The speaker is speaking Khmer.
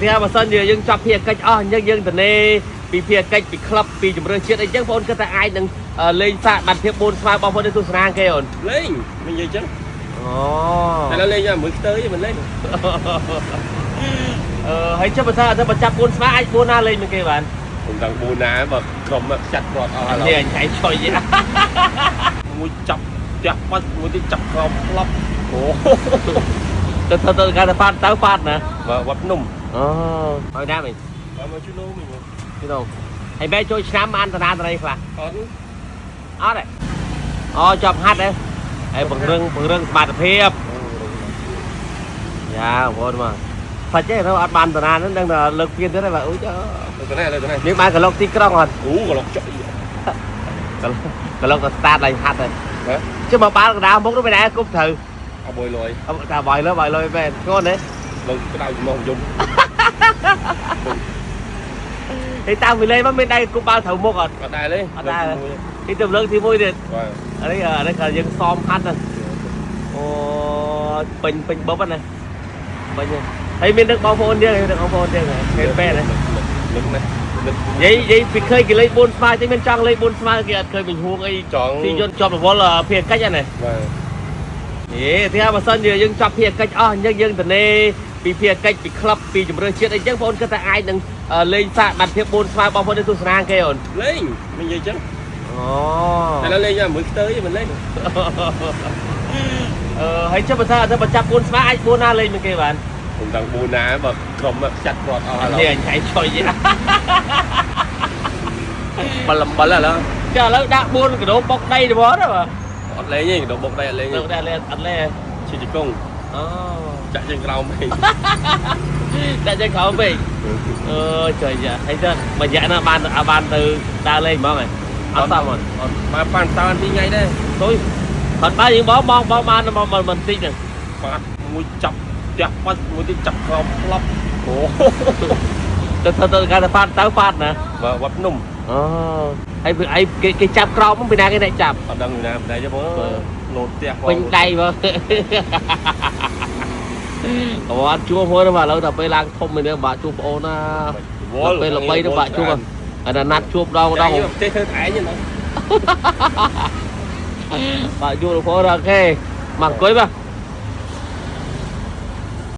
នេះបើសិនជាយើងចាប់ភារកិច្ចអស់អញ្ចឹងយើងទៅនេពីភារកិច្ចពីក្លឹបពីជំរឿនជាតិអីចឹងបងប្អូនគិតថាអាចនឹងលេងសាកបាត់ភាព4ស្មើបងប្អូននៅទស្សនាគេអូន លេងមិននិយាយចឹង អូ តែឡើយលេងមួយខ្ទើយមិនលេង អឺហើយចុះបើថាបើចាប់4ស្មើអាច4ណាលេងមួយគេបាន ខ្ញុំដឹង4ណាបើក្រុមខ្ចាត់គ្រាប់អស់ហើយ នេះអញចៃឆុយ មួយចាប់ផ្ទះបាច់មួយទៀតចាប់ក្រោមផ្លប់អូ ទៅទៅទៅគេទៅប៉ាត់ទៅប៉ាត់ណា បាទវត្តភ្នំ អូហើយណាវិញ បាទមកជួយលោវិញ ពីនោះហើយបែរចូលឆ្នាំបានតាណាតរីខ្លះ អត់ អត់ទេអូចាប់ហាត់ទេហើយពង្រឹងពង្រឹងសមត្ថភាពយ៉ាបងប្អូនមកសាច់ទេនៅអត់បានតាណាហ្នឹងដឹងតែលើកពៀនទៀតហើយបាទអូច លើកណែលើកណែ នេះបានកន្លុកទីក្រុងអត់ អូកន្លុកចុក កន្លុកទៅស្តាតឡើងហាត់ហើយ ហ៎ ចុះមកបាល់កណ្ដាលមុខនោះមិនដែរគប់ត្រូវ អបយលយ អត់ថាបាយលើបាយលើបែនធ្ងន់ទេ លើក្តៅចំោះយំ ហើយតាមវិលេមកមានដៃគប់បាល់ត្រូវមុខអត់ អត់ដែរទេ អត់ដែរនេះទៅលើកទី1ទៀត បាទ អានេះអានេះក៏យើងសមហាត់ណាអូពេញពេញបបណាពេញហើយមាននឹកបងប្អូនទៀតនឹកបងប្អូនទៀតគេពេណា នឹកណានឹក និយាយនិយាយពីឃើញគេលេខ4ស្មើចឹងមានចង់លេខ4ស្មើគេអត់ឃើញវិញហួងអី ចង់ ទីយន្តជាប់រវល់ភារកិច្ចហ្នឹង បាទ ហេទីបើសិនជាយើងចាប់ភារកិច្ចអស់អញ្ចឹងយើងទៅនេពីភារកិច្ចពីក្លឹបពីជំរឿនជាតិអីចឹងបងប្អូនគិតថាអាចនឹងលេងសាកបាត់ភាព4ស្មើបងប្អូននៅទស្សនាគេអូន លេងមិននិយាយចឹង អូ តែឡើយលេងមួយខ្ទើយមិនលេង អឺហើយចុះបើថាបើចាប់4ស្មើអាច4ណាលេងមួយគេបាន ខ្ញុំដឹង4ណាបើក្រុមខ្ចាត់គ្រាប់អស់ហើយ នេះអញចៃឆុយ បលបលឥឡូវ ចាឥឡូវដាក់4កដោបុកដីទៅបងណាបាទ អត់លេងទេកដោបុកដីអត់លេង លើកដែរលេងអត់លេង ជាជង្គង់ អូ ចាក់ជើងក្រោមពេក ដាក់ជើងក្រោមពេកអឺចុយយ៉ាហើយទៅមួយរយៈណាបានបានទៅដើរលេងហ្មងហ៎អត់សោះហ្មង អត់មកប៉ាន់តើពីរថ្ងៃដែរ ទុយអត់បានយើងបងបងបងបានមកមិនតិចហ្នឹង បាត់មួយចាប់ផ្ទះបាច់មួយទៀតចាប់ក្រោមផ្លប់អូ ទៅទៅទៅគេទៅប៉ាត់ទៅប៉ាត់ណា បាទវត្តភ្នំ អូហើយអីគេគេចាប់ក្រោមពីណាគេអ្នកចាប់ អត់ដឹងពីណាមិនដែរទេបងលោតផ្ទះ ពេញដៃបងអូអត់ជួបហ្នឹងបាទឥឡូវដល់ពេលឡើងធំនេះបាក់ជួបប្អូនណាពេលល្បីទៅបាក់ជួបអាណាត់ជួបដងដង ផ្ទះធ្វើឯងហ្នឹង បាក់ជួបបងប្អូន OK មកអង្គុយបាទ